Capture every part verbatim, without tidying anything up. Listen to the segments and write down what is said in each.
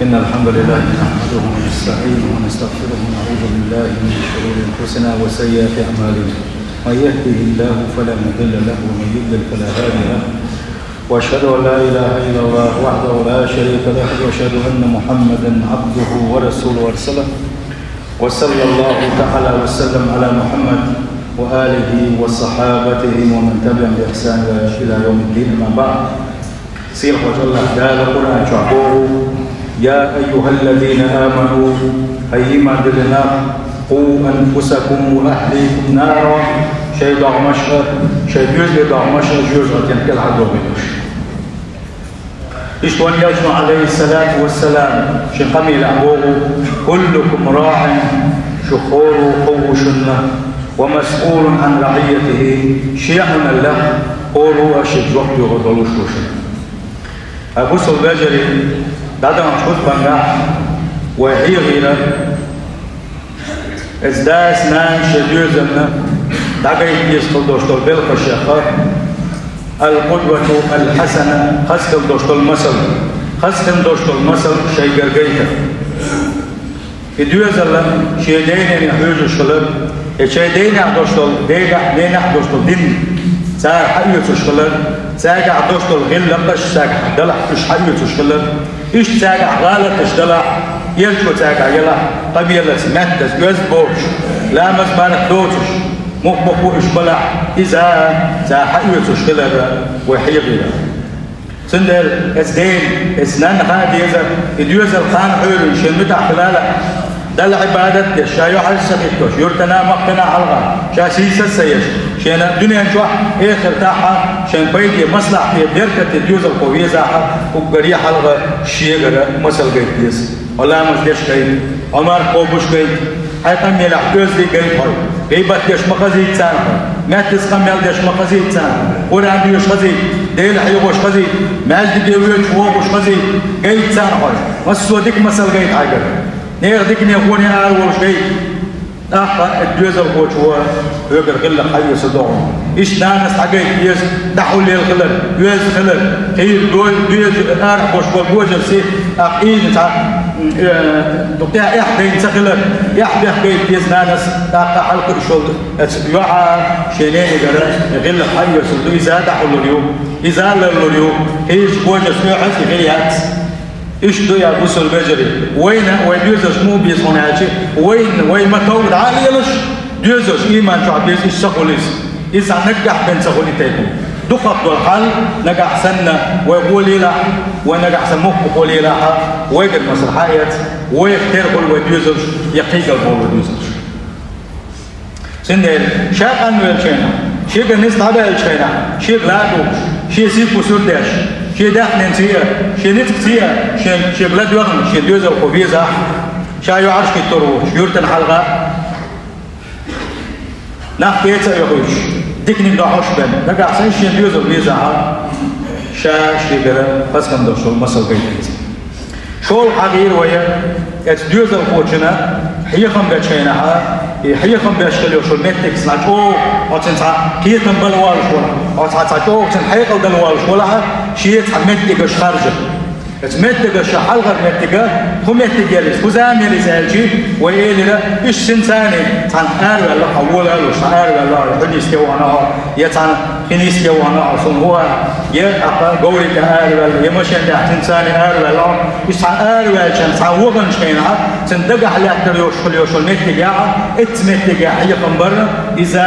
إن الحمد لله نحمده ونستعينه ونستغفره ونعوذ بالله من شرور أنفسنا وسيئات أعمالنا. من يهده الله فلا مضل له ومن يضلل فلا هادي له. وأشهد أن لا إله إلا الله وحده لا شريك له وأشهد أن محمدا عبده ورسوله أرسله. وصلى الله تعالى وسلم على محمد وآله وصحابته ومن تبعهم بإحسان إلى يوم الدين. أما بعد. Сийлахьчу АллахӀ Дала Къуръан чохь боху: «يا أيها الذين آمنوا», хӀай ийман диллина нах, «قوا أنفسكم وأهليكم نارا», шайн догӀмаш а, шайн доьзалийн догӀмаш а жоьжахатина кӀелхьардохийта уьш. Иштта вайн Элчано, Ӏалайхиссалату вассалам, шен къамелехь боху: «كلكم راع», шу хӀора кхо ву шуна, «ومسؤول عن رعيته», шен Ӏамалех хӀора а шега жоп доьхур долуш ву шуна. Ткъа бусалба вежарий, дӀадаханчу хутбангахь вай хьехийра, эцу дас-нанас шен доьзална дӀагайта деза хила долуш долу белхашех «القدوة الحسنة», хаза хила долуш долу масал, хаза хила долуш долу масал шайгара гайта. И доьзал шен ден-ненан хьоьжуш хилар, и шайн ден-ненах долуш долу, ден-ненах долуш долу дин цара хьаоьцуш хилар, цаьргахь долуш долу гӀиллакхаш цаьргахь далахь уьш хьаоьцуш хилар, иштта цаьргахь гӀалаташ далахь, эрчо цаьргахь ялахь, къамелаца, маьттаза, оьзда бохуш, ламаз-марха доцуш, мух-мух ву уьш балахь, иза цара хьаоьцуш хилар вай хьехийра. Цундела эцу дена, эцу нанна хаа деза, и доьзал кхана Ӏуьйранна шен муьтӀахь хилла, Далла Ӏибадат деш, ша юьхьӀаьржа ца хӀиттош, юьртана, махкана хьалха, ша сийсаз ца еш, шена дуьнен чохь, эхартахь а шен пайде, маслахьте, беркате доьзалхо везахь а, уггаре хьалха шегара масал гайта деза. Хьо ламаз деш гайта, хьо марха кхобуш гайта, хьайн къамелехь оьзда гайта хьо. Гайбат деш ма хазийта царна хьо, маьттаза къамел деш ма хазийта царна, Къуръан доьшуш хазийта, Дела хьехош хазийта, маьждиге воьдуш вогӀуш хазийта, гайта царна хьо. Массо а дика масал гайта хьайгара. Нехан дикане, хоне ара волуш гайта. ТӀаккха и доьзалхочо хьоьгара гӀиллакх хьаэца догӀу. Иштта нанас дӀагайта деза, дӀахьулъелла хилар, оьзда хилар, кхийра дой-, доьза арахь болуш болу божаршций, тӀаккха ийна цхьа, м, э, дукха эхь дайна ца хилар, эхь бехк гайта деза нанас, тӀаккха хьалакхуьуш волу оцу йоӀа шен ненигара гӀиллакх хьаэцалур ду, иза дӀахьулур ю, иза ларлур ю, кхечу божаршна оьхьаз и хир яц. Иштта ду, я бусалба вежарий, вайна вайн доьзалш муха беза хьуна аьлча, вайна вай ма-товгӀа дӀа а лелаш, доьзалш ийман чохь беза, иштта ца хуьлу иза. Иза цхьа наггахь бен ца хуьлу и тайпа. Дукхах долу хьал, нагахь санна вай гӀолехь, вай нагахь санна муха гӀолехь, вайгара масал хьаэца, вайх тера хуьлу вай доьзалш, я кхийгал болу вай доьзалш. Цундела ша къанвеллачу хенахь, шега ницкъ дӀабаьллачу хенахь, шега ла а тухуш, шен сих бусур деш, шен даьхнинций а, шен ницкъций а, шен, шега ладоьгӀна шен доьзалхо везахь, ша юьхьӀаьржа хӀиттор ву, юьртана хьалха нах кеца а йохуьйтуш, диканиг дохьуш бен, нагахь санна шен доьзал везахь, ша шегара хаза хила долуш долу масал гайта деза. ШолгӀа хьахийра вай, эцу доьзалхочунна хьехам бечу хенахь, и хьехам беш хила йолуш йолу меттиг цхьа чӀогӀа, оцунна цхьа кхетам бала волуш волахь, оцу цхьа, цхьа чӀогӀа цунна хьекъал дала волуш волахь, шен цхьа меттигаш харжа. Эцу меттигаш, ша хьалхара меттига, хӀун меттиг яра иза, хӀун зама яра иза аьлча, вай элира, иштта цуьнан царна цхьаьна араваьлла хьо, волавелла, ша араваьлла хьо, хьуьнисте вахана хьо, я цхьаьна хинисте вахана хьо, суна ву а, я тӀаккха говрий тӀе араваьлла, я машен тӀехь цуьнан царна араваьлла хьо, уьш цхьаьна араваьллачарна цхьаьна ваханчу хенахь, цуьнан дагахь лаьттар йолуш хила йолуш йолу меттиг яхь, эцу меттиге хьехам бар, иза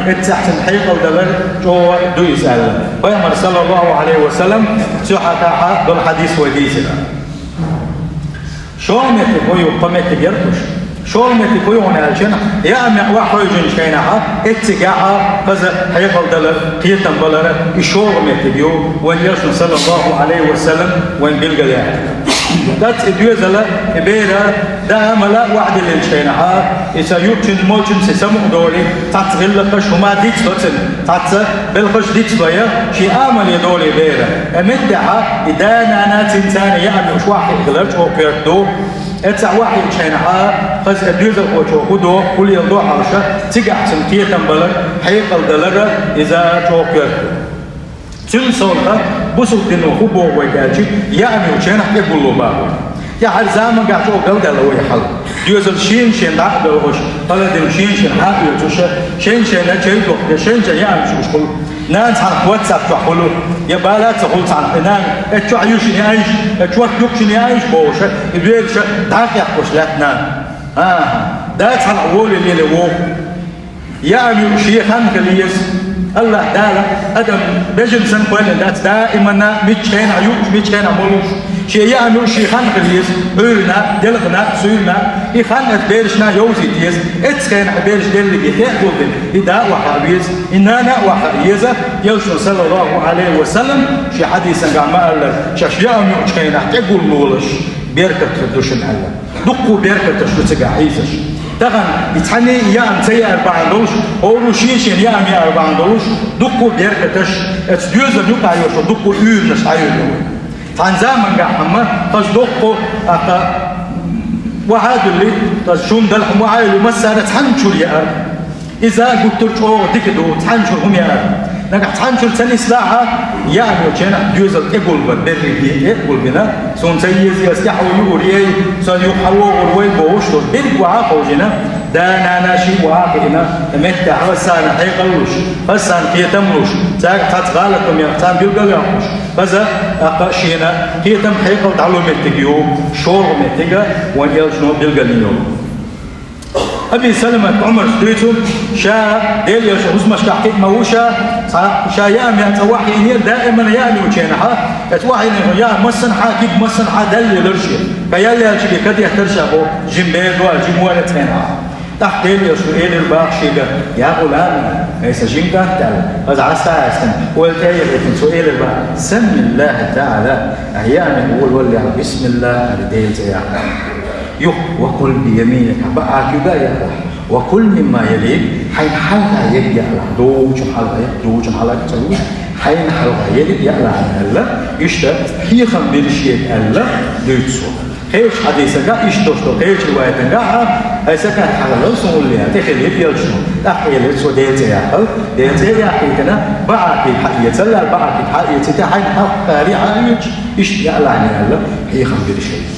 эццахь цунна хьекъал далар чӀогӀа ду иза аьлла. Пайхамар, саллаллаху Ӏалайхи ва саллам, цу хьакъехь долу хьадис вай дийцира. ШолгӀа меттиг хӀун ю, кхо меттиг яра уьш. ШолгӀа меттиг хӀун ю хьуна аьлча, яа мех охьахьоьжучу хенахь, эццигахь хаза хьекъал далар, кхетам балар, и шолгӀа меттиг ю, вайн Элчано, саллаллаху Ӏалайхи ва саллам, вайн билгалъяьхна. ТӀаккха и доьзала, и бера, дан а мала охьадиллинчу хенахь, и сан юучун, молчун сан самукъа долий, цхьацца гӀиллакхаш хӀума дицдо цуьнан, цхьацца белхаш дицдо я, шен амале долий бера. Э, меттехь, и да-нана цуьнан царна яа мех охьахиъна хилар чӀогӀа коьрта ду. Эццахь охьахиъначу хенахь, хаза и доьзалхочо хӀун до, хӀун леладо хьалха, цигахь цунна кхетам балар, хьекъал далар, иза чӀогӀа коьрта ду. Цуьнан совнаха бусалба дино хӀун боху вайга аьлча, яа мех ченах тӀегулло боху. ТӀехьарча заманчохь чӀогӀа галдаьлла вай хьал. Доьзал шен-шен дӀа а доьлхуш, хала дин шен-шен хьа а оьцуш, шен-шен чай дохкуш, шен-шен яа мичуш хуьлу. Нана цхьаьна WhatsApp чохь хуьлу, я бала а ца хуьлу цхьаьна, и нана, э, чохь юшина яийша, э, чохь юкшина яийша бохуш, и доьзалш дӀа а кхехкош лаьтта нана. ХӀан-хӀа, да цхьаьна воле леле вогӀу. Яа мича шен хан хила еза. АллахӀ Дала адам бежана санна кхоьллина дац, даиманна мичча хенахь юуш, мичча хенахь ма луш. Шен яа мича шен хан хила еза, Ӏуьйранна, делкъана, суьйранна. И хан оцу берашна йовзийта еза. Эццу хенахь бераш деллиге тӀе а гулбина, и да а охьа веза, и нана а охьа еза. Элчано, саллаллаху Ӏалайхи ва саллам, шен хьадисангахь ма-аллара, шаьш яа мича хенахь тӀегуллолаш, беркат хир ду шуна аьлла. Дуккха беркаташ ду цигахь хьийзаш. Тахана и цхьанне а яа ца яар бахьана долуш, хӀора шен-шен яа яар бахьана долуш, дуккха беркаташ, оцу доьзална юкъахь йолуш дуккха уьйранаш дӀайолу. Цхьана заманчохь хӀума хаза доккху, аьлла, охьа а дуьллий, хаза шун дала хӀума охьа а йоллий, массара цхьана чуьра яар. Иза гуттар а чӀогӀа дика ду, цхьана чуьра хӀума яар. Нагахь цхьана чуьра ца нислахь а, яа мича хенахь доьзал тӀегулбар, берриге тӀе а гулбина, суна ца еза, ас тӀаьхьо юур яй, сан юха хьан вогӀур вай бохуш долу, берриг охьа а ховшийна, да-нана шиъ охьа а хиъна, меттехь хаза царна хьекъал луш, хаза царна кхетам луш, цаьрга цхьацца гӀалат хӀума яхь, царна билгал а йоккхуш, хаза, аьлла, шена кхетам, хьекъал дӀало меттиг ю, шолгӀа меттиг а вайн Элчано билгалйина йолу. Аби Саламат Ӏумарс дуьйцу, ша Делан Элчанан хӀусамашкахь кхиъна ма ву ша, цхьа ша яа мича цӀа охьайинера, даиманна яа мича хенахь, оцу охьайинехь яа массанхьа, куьг массанхьа даллелира шен. Ка ял яьлча кадеттара ша боху, жима бер ду аьлла, жима вара цхьаьна. ТӀаккха Делан Элчано элира боху шега: «Я гӀулам, хӀай сан жима кӀант», аьлла, хаза Ӏаса а хьаьстина, ойла тӀе а яхийтина, цо элира боху: «Саммиллахьа таӀала, ахь яа мича волавалале, бисмиллахь аьлла, Делан цӀе яккха». Юха: «Ва кул би яминика», баьӀ куьйга а яалахь. «Ва кул мимма ялик», хьайна хьалха ерг яалахь. ДогӀучун хьалха яа, догӀучун хьалха ца луш, хьайна хьалха ерг яалахь аьлла. Иштта хьехам бира шега аьлла дуьйцу цо. Кхечу хьадисангахь иштта долуш ду, кхечу риваятангахь а, хӀай сан кӀант, хьалха лан суна уллехь, тӀехилийта Элчано. ТӀаккха элира цо Делан цӀе яккхал, Делан цӀе а яхийтина, баьӀ куьйга хьаэцал аьлла, баьӀ куьйга хьаэцийта, хьайна хьалха хьари хьаоьцуш, иштта яалахь аьлла, хьехам бира шега.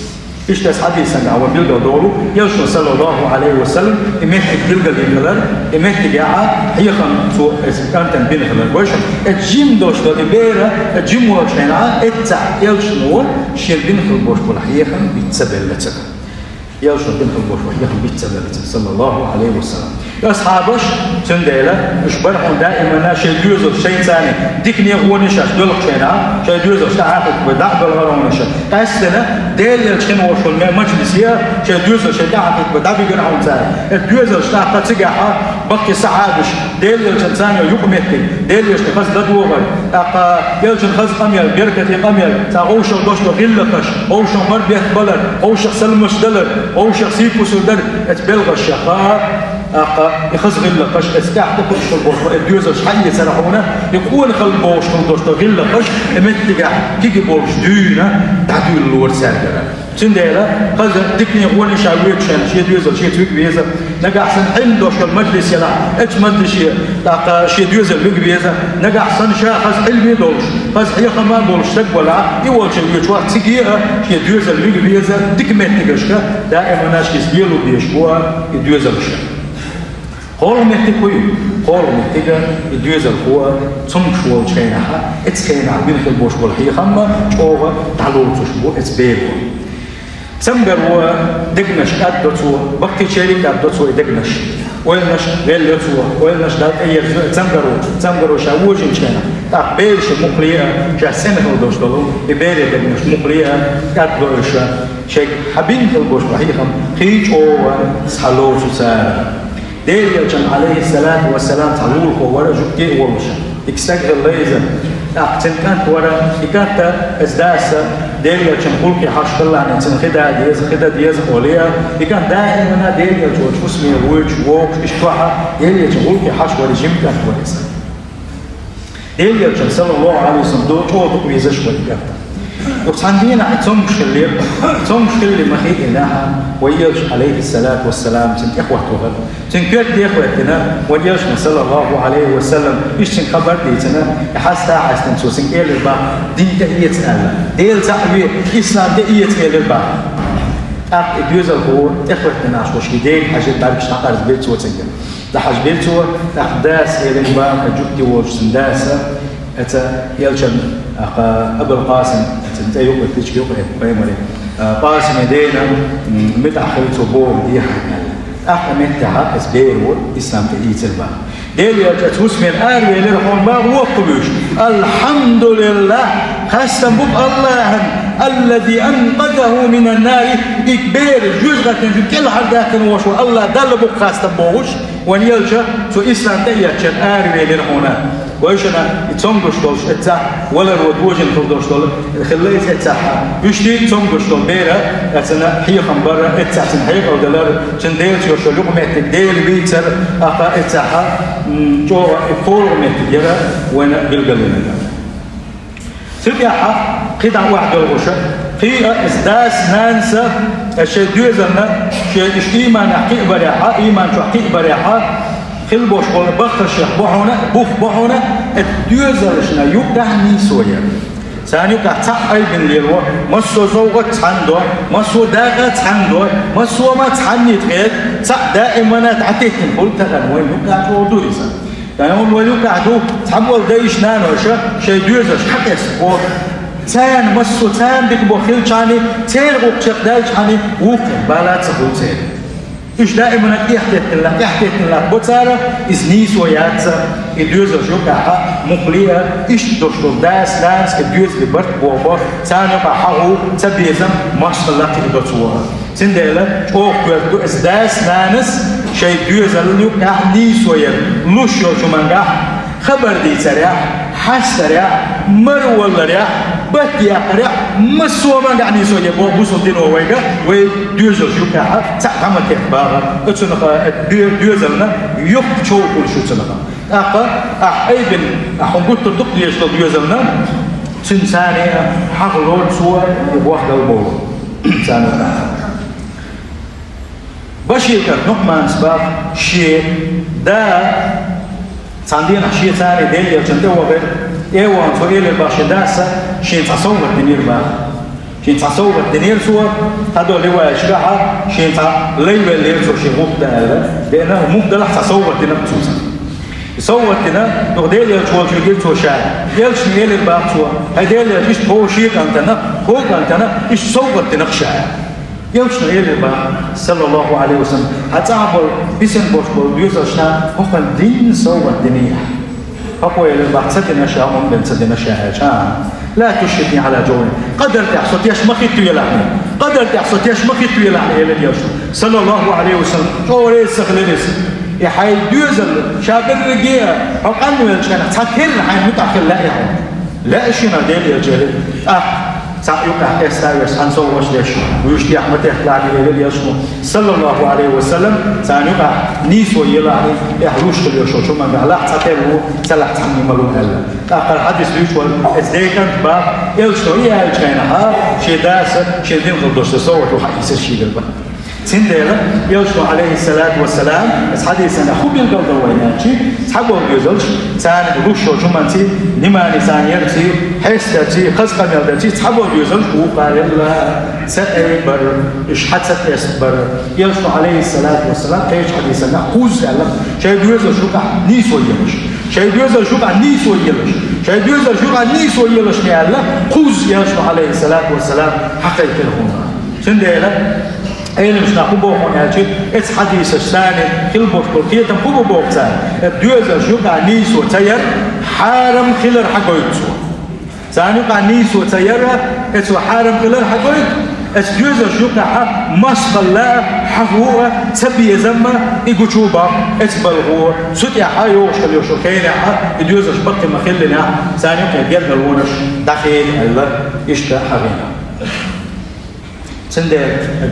Иштта оцу хьадисангахь вай билгалдолу, Элчано, саллаллаху Ӏалайхи ва саллам, и меттиг билгалйина хилар, и меттигехь хьехам цо оцу кӀантана бина хилар. Вайшимма, оцу жима долуш долу и бер, оцу жима волчу хенахь, эццахь Элчано шена бина хила болуш болу хьехам биц ца белла цигахь. Элчано бина хила болуш болу хьехам биц ца белла цигахь, саллаллаху Ӏалайхи ва саллам. Асхьабаш, цундела, уьш бара хьуна даиманна шайн доьзалш шайца дикане гӀоне шаьш доьлхучу хенахь, шайн доьзалш тӀаьхьа хӀиттабой дӀа а белхара хьуна уьш. Къаьсттина, Делан Элча хин волуш волу ме-, мажлисе, шайн доьзалш шайн тӀаьхьа хӀиттабой дӀабигира хьуна цара. Эцу доьзалш тӀаккха цигахь баккхий сахьабаш, Делан Элчанца юкъаметтиг, Делан Элчанна хаза ладогӀар, тӀаккха Элчанан хаза къамел, беркате къамел, цхьа вовшах долуш долу гӀиллакхаш, вовшах марбетта балар, вовшах саламаш далар, вовшах сийпусар дар, эцу белхашха, тӀаккха и хаза гӀиллакхаш, эцу тӀехь тӀекхуьуш хила болуш, и доьзалш хьаэцара хьуна, и къонахалла бохуш хила долуш долу гӀиллакхаш, и меттигехь кегий болуш дуьйна дӀадуьйлалора цаьргара. Цундела хаза дикане гӀоне ша воьдучу хенахь шен доьзал шеца вига веза, нагахь санна Ӏилма долуш долу мажлис елахь, эцу мажлисе тӀаккха шен доьзал вига веза, нагахь санна ша хаза Ӏилме а долуш, хаза хьехам а болуш стаг валахь, и волчу воьдуш вац, цига а шен доьзал вига веза, дика меттигашка даиманна шеца лело дезаш бу и доьзалш. КхоалгӀа меттиг хӀун ю? КхоалгӀа меттиг и доьзалхо цомгуш волчу хенахь, эцу хенахь бина хила болуш болу хьехам чӀогӀа дӀалоцуш бу эцу беро. Цамгаро дегнаш кӀаддо цо, баккхийчерий кӀаддо цо и дегнаш. Ойланаш гӀелло цо, ойланаш Далла тӀеерзо цамгаро, цамгаро ша вожийначу хенахь. ТӀаккха бераша мукъале а, ша сенна хила долуш долу и берийн дегнаш мукъале а кӀаддо уьш, шайга хьан бина хила болуш болу хьехам кхин чӀогӀа схьалоцу цара. Делан Элчанан, Ӏалайхиссалату вассалам, цхьа лулахо вара жуьгти а волуш. Дика стаг хилла иза. ТӀаккха цуьнан кӀант вара, и кӀант а, эцу дас а, Делан Элчанан гӀуллакхе хьожуш хилла, цуьнан хи да деза, хи дан деза олий а, и кӀант даиманна Делан Элча волчу хӀусаме воьдуш, вогӀуш, иштта чохь а, Делан Элчанан гӀуллакхе хьожуш вара, жима кӀант вара иза. Делан Элчанан, саллаллаху Ӏалайхи ва саллам, до чӀогӀа дукха везаш вара и кӀант. Юха цхьана дийнахь и цомгуш хиллера, цомгуш хилла ма-хиллара, вай Элча, Ӏалайхиссалату вассалам, цуьнан тӀехӀоттавахара. Цуьнан коьрта дехьа хӀоьттина, вайн Элчано, саллаллаху Ӏалайхи ва саллам, иштта цуьнга хабар дийцина, и хьаста а хьаьстина, цо цуьнга элира боху, дин тӀеэца аьлла. Дела цхьаъ ве, ислам тӀеэца элира боху. ТӀаккха и доьзалхо тӀехӀоьттина Ӏаш волча Деле хьажа, бӀаргаш дӀакъарзабира цо цунгара. ДӀахьажабира цо, тӀаккха дас элира баха, жугти волча цун даса, эца элчан, аха, Абул-Къасим, эца цӀе юкъе, кличка юкъе, пайхамара, а, Къасима дена, м, муьтӀахь хилла цо боху дехьа аьлла. ТӀаккха меттехьа эца беро ислам тӀе ийцира баха. Делан элча, эца хӀусамера аравелира хьуна баха воккхавуьйш. Алхьамдулиллахь, хастам бу Аллахьан, аллази анкъазаху минан нари, и бер жоьжахатин чу кӀелхьардаьккхина волуш ву Аллахь Далла бу хастам бохуш, вайн элча, цо ислам тӀе а эцча, аравелира хьуна. Вайшинна и цомгуш долуш, эццахь валаро дожийна хила долуш долу, хилла иза эццахь. Уьш дийца цомгуш долу бер, эцна хьехам бар, эццахь цуьнан хьекъал далар, цуьнан Делаца йолуш йолу юкъаметтиг, Дела бийцар, аха эццахь, м, чӀогӀа и кхоалгӀа меттиг яра вайна билгалвинарг. Цу тӀехь кхин дӀа охьадоьлхуш, кхин а иза дас-нанас а, шайн доьзална, шен иштта ийманехь кхиабарехь, ийман чохь кхиабарехь, хила болуш болу баххашех бу хьуна, бух бу хьуна, эцу доьзалшна юкъахь нийсо яр. Царна юкъахь цхьаъ айбина лело, массо а совгӀат цхьаьна до, массо а дакъа цхьаьна до, массо а ма цхьаьна тӀе, цхьаъ даимана дӀатеттина хуьлу тахана вайн юкъахь чӀогӀа ду иза. Ткъа хӀунда вайн юкъахь ду, цхьаболу дайша-наноша шайн доьзалш хьакъеста боху. Царна массо а царна дика боху хилчахьана, церан гӀуллакх чекхдаьлчахьана, вукху бала ца хуьлу церан. Уьш даимана тӀехь теттина, тӀехь теттина бо цара, иза нийсо яц, и доьзалш юкъахь муххале а, иштта долуш долу дас-нанас и доьзале барт боху, царна юкъахь хьаху цабезам, мостагӀалла кхин до цо. Цундела чӀогӀа коьрта ду иза дас-нанас шайн доьзална юкъахь нийсо яр, луш йолчу хӀумангахь, хабар дийцарехь, хьастарехь, марвалларехь, бат яккхарехь, массо а хӀумангахь нийсо яр боху бусалба дино вайга, вай доьзалш юкъахь цхьаъ дӀа ма тетта баха, оцунах, э, доь-, доьзална юкъ чов хуьлуш оцунах. ТӀаккха ахь айбина, ахь хьуна гуттар а дукха дезаш долу доьзална, цуьнан царна хьахало цо и бохдал боху. Царна Башир кӀант Нуъманас баха, шен да цхьана дийнахь шен царна Делан элчанна тӀе вахара, тӀе а вахана цо элира баха шен дас, шена цхьа совгӀат динера баха. Шена цхьа совгӀат динера цо, кхидолу риваяташкахь шена цхьа лай веллера цо шен мух дан аьлла, деана мух далахь цхьа совгӀат дина цо цунна. И совгӀат дина, юха Делан элча волчу вигира цо ша. Элчане элира баха цо, хьайн Делан элча, иштта хӀокху шен кӀантана, хӀокху кӀантана иштта совгӀат дина ша. Элчано элира баха, саллаллаху Ӏалайхи ва саллам, хьан цӀахь болу, бисина болуш болу доьзалшна хӀокхуьнан дийнна совгӀат динехь. ХӀокхо элира баха, ца дина ша, хӀунда бен ца дина ша аьлча, а? Ла тушхидни Ӏала жаврин. Къадар тӀехь со теш ма хӀиттавелахь хьуна. Къадар тӀехь со теш ма хӀиттавелахь хьуна, элира Элчано, саллаллаху Ӏалайхи ва саллам. ЧӀогӀа реза ца хилира иза. И хьайн доьзал, ша берриге а, хьо къанвеллачу хенахь цхьатерра хьайна муьтӀахь хила лаьа хьуна. Лаьа шуна, Делан элча, элира. ТӀаккха цхьаъ юкъахь къеста а веш, цхьана совгӀаташ деш, вуьйш тӀехь ма тетталахь, элира Элчано, саллаллаху Ӏалайхи ва саллам, царна юкъахь нийсо елахь, тӀехь луш хила йолуш йолчу хӀумангахь лахь цхьатерра ву, ца лахь цхьанна ма лу аьлла. ТӀаккха хӀара хьадис дуьйцуш волу эцу декъант баха, Элчано и аьллачу хенахь, шен дас шен дина хила долуш сан совгӀат ву хьаийцира шегара баха. Цундела Элчано, Ӏалайхиссалату вассалам, эцу хьадисана хӀун билгалдо вайна аьлча, цхьаболу доьзалш, царна луш йолчу хӀуманций, внимание царна ярций, хьестарций, хаза къамел дарций, цхьаболу доьзалш вукхарелла ца айбар, уьш хьа ца къестабар. Элчано, Ӏалайхиссалату вассалам, кхечу хьадисана кхузза аьлла, шайн доьзалш юкъахь нийсо елаш. Шайн доьзалш юкъахь нийсо елаш. Шайн доьзалш юкъахь нийсо елаш аьлла, кхузза Элчано, Ӏалайхиссалату вассалам, хьакхайкхира хӀума. Цундела Ӏеламнаха хӀун боху аьлча, эцу хьадисаш царна хила болуш болу кхетам хӀун бу боху цара? Э, доьзалш юкъахь нийсо ца яр хьарам хилар хьагойту цо. Царна юкъахь нийсо ца яр, эцо хьарам хилар хьагойту, эцу доьзалш юкъахь мостагӀалла, хьахо а, цабезам а и гучу баккха, эцу балхо, цу тӀехь йогӀуш хила йолуш йолу хенахь, и доьзалш баккхий ма-хиллинехь, царна юкъе гергарлонаш дӀахеда аьлла, иштта хьахийна. Цундела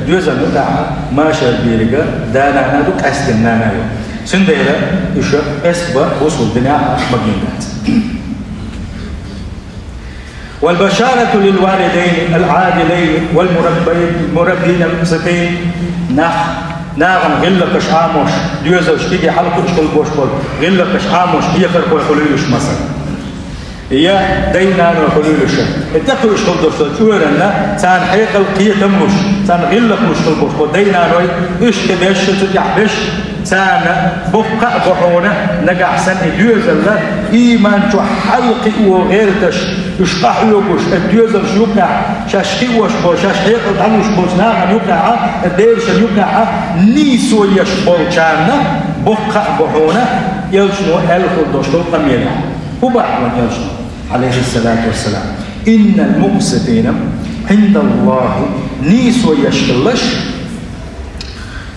доьзална тӀехь машар берг а да-нана ду, къаьсттина нана ю. Цундела уьш къаьстабан бусалба динехь магийна дац. Вал башарату лил валидайни ал Ӏадилайни вал мураббай-, мураббийни ал мукситин. Нах, нахана гӀиллакхаш Ӏамош, доьзалш кегий хьалакхуьуш хила болуш болу гӀиллакхаш Ӏамош хьехархой хуьлу уьш, масала. Я дай-наной хуьлийла шу. И тӀекхуьуш хила долуш долчу чкъурана, царна хьекъал, кхетам луш, царна гӀиллакх луш хила болуш болу дай-наной, уьш тӀе беш, цу тӀехь беш, царна боккха а бохьуна, нагахь санна и доьзалла, ийман чохь хьалакхио гӀерташ, уьш къахьоьгуш, и доьзалш юкъахь, шаьш кхиош болу, шаьш хьекъал дӀалуш болчу нахана юкъахь, и берашна юкъахь, нийсо еш болчарна боккха а бохьуна, элчано аьлла хила долуш долу къамелехь. ХӀун боху вайн элчано, алейхиссалату вассалам: «Иннал мукъситина гӀиндаллахи», нийсо еш хилалаш,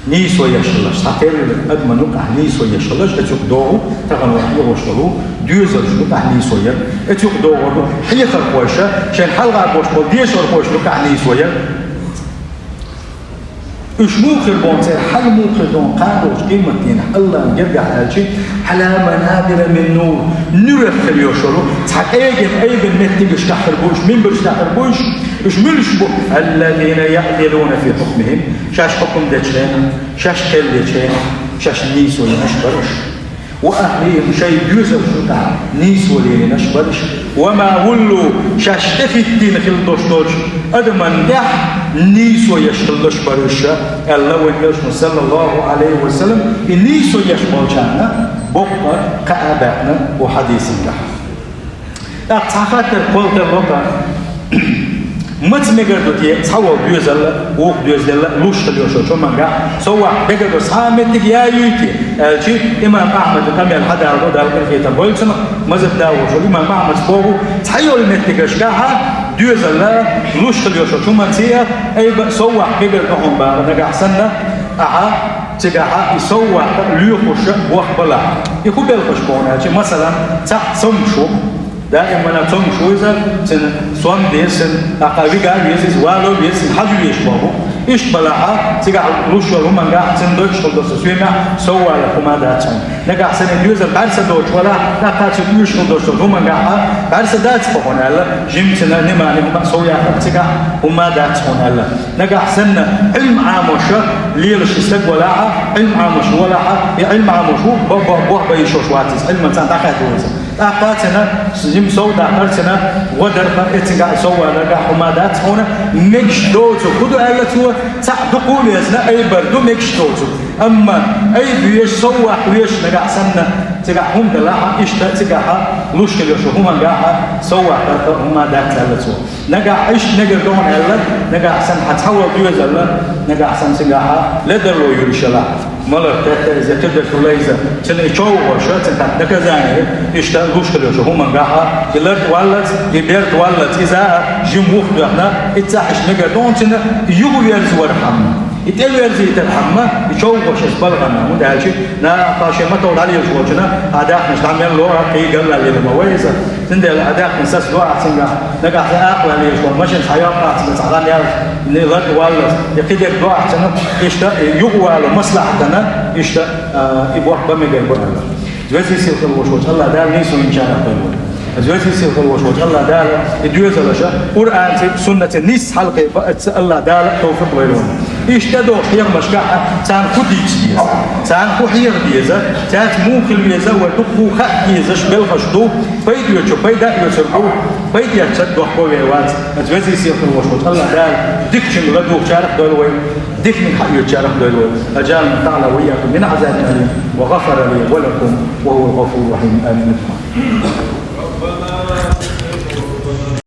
нийсо еш хилалаш, цхьатерра адаман юкъахь нийсо еш хилалаш, оцу юкъа догӀу, тахана вай хьоьхуш долу доьзалш юкъахь нийсо яр, оцу юкъа догӀу хьехархойша, шайн хьалха болуш болу дешархойша юкъахь нийсо яр. Уьш муха хир бу, церан хьал муха хир ду кхана долчу къематдийнахь, Аллахьан гергахь аьлча, «Ӏала манабира мин нур», нуьрах хир йолуш йолу, цхьа къегина, айбина меттигашкахь хир бу уьш, минбаршкахь хир бу уьш, уьш муьлш бу, «аллазина яъдилуна фи хьукмихим», шаьш хьукум дечу хенахь, шаьш кхел дечу хенахь, шаьш нийсо йинарш бара уьш. «Ва ахлихим», шайн доьзалш юкъахь нийсо лелийнарш бара уьш. «Ва ма вуллу», шаьш тӀехӀиттийна хила долуш долчу адаман тӀехь нийсо еш хилалаш бара уьш, аьлла вайн элчано, саллаллаху Ӏалайхи ва саллам, и нийсо еш болчарна боккха кхаъ а баьккхина ву хьадисангахь. ТӀаккха цхьа хаттар кхоллало-кх: маца мегар ду те цхьаволу доьзалла, вукху доьзалла луш хила йолуш йолчу хӀумангахь сов ваккха мегар ду, цхьа а меттиг яй юй те? Аьлча, имам Ахьмадан къамел хьадаларо, Далла къинхетам бойла цунах, мазхӀаб да волуш волу имам Ахьмада боху, цхьайолу меттигашкахь доьзалла луш хила йолуш йолчу хӀуманца а айба а сов ваккха мегар ду хьуна боху, нагахь санна ахьа цигахь и сов ваккха лоьхуш а боху балахь. И хӀун белхаш бу хьуна аьлча, масалан, цхьаъ цомгуш ву, даимана цомгуш ву иза, цуьнан сом деза, цуьнан, тӀаккха вига а веза иза, вало а веза, цуьнан хьажа везаш боху. Иштта балахь, цигахь луш йолу хӀумангахь цуьнан дойуш хила долу соьмехь сов валар хӀума дац хьуна. Нагахь санна и доьзал бӀаьрса доцуш валахь, тӀаккха цуьнан оьшуш хила долуш долу хӀумангахь бӀаьрса дац боху хьуна аьлла, жимма цуьнан нима-нима сов яккхар цигахь хӀума дац хьуна аьлла. Нагахь санна Ӏилма Ӏамош лелаш и стаг валахь, Ӏилма Ӏамош валахь, и Ӏилма Ӏамош ву, бо-, бо-, боху бан йиш йолуш вац иза, Ӏилманца дӀахаьдда ву иза. ТӀаккха цуьнан жима сов даккхар, цуьнан гӀо дар, эццигахь сов валаргахь хӀума дац хьуна, мегаш доцург хӀун ду аьлла цо, цхьаъ дукха а везна, айбар ду мегаш доцург. Амма айба везаш, сов ваккха везаш нагахь санна цигахь хӀума далахь, иштта цигахь луш хила йолчу хӀумангахь сов ваккхар хӀума дац аьлла цо. Нагахь иштта мегар ду хьуна аьлла, нагахь санна хьан цхьаволу доьзалла, нагахь санна цигахь ледарло юьллуш ялахь, малар тетта иза, я тидаш хуьлу иза, цуьнан и чов гӀо ша, цуьнан тӀаккха наказание, иштта луш хила йолчу хӀумангахь, и лард валлалц, и берд валлалц, иза а жима вухтоьхна, и цхьаъ иштта мегар ду хьуна цуьнан, и юхаверзавар хьамма. И тӀеверзийтар хьамма, и чов гӀо шаьш балхана, хӀунда аьлча, накъа шен матов дӀалелаш волчунна, а даьхнаш дӀа мел ло а, кхийгалла лела ма вай иза. Цундела а даьхна саца до ахь цуьнгахь, нагахь сан акъла лелаш волу машина схьайоккху ахь цуьнга цхьа хан ял, и лард валлалц, и кхидерг до ахь цуьнан, иштта, и юхавало маслахьатана, иштта, а, и боху бан мегар бу аьлла. Везий сийлахь волуш волчу Аллах Дала нийсо йинчарах дойла вай. Аса везий сийлахь волуш волчу Аллах Дала и доьзалаша Къуръанца, суннатца нийса хьалхе баца Аллах Дала товфикъ лойла вайна. Иштта догӀуш хьехамашкахь царна хӀун дийца деза, царна хӀун хьеха деза, цаьрца муха хила веза, вай дукха хаа дезаш белхаш ду, пайда оьцу, пайда а оьцур бу, пайда эцча дохко вен вац. Аса везий сийлахь волуш волчу Аллах Дала дикачуьнга ладугӀучарах дойла вай, диканиг хьаоьцучарах дойла вай. أجارنا الله وإياكم من عذاب أليم وغفر لي ولكم وهو الغفور الرحيم. آمين.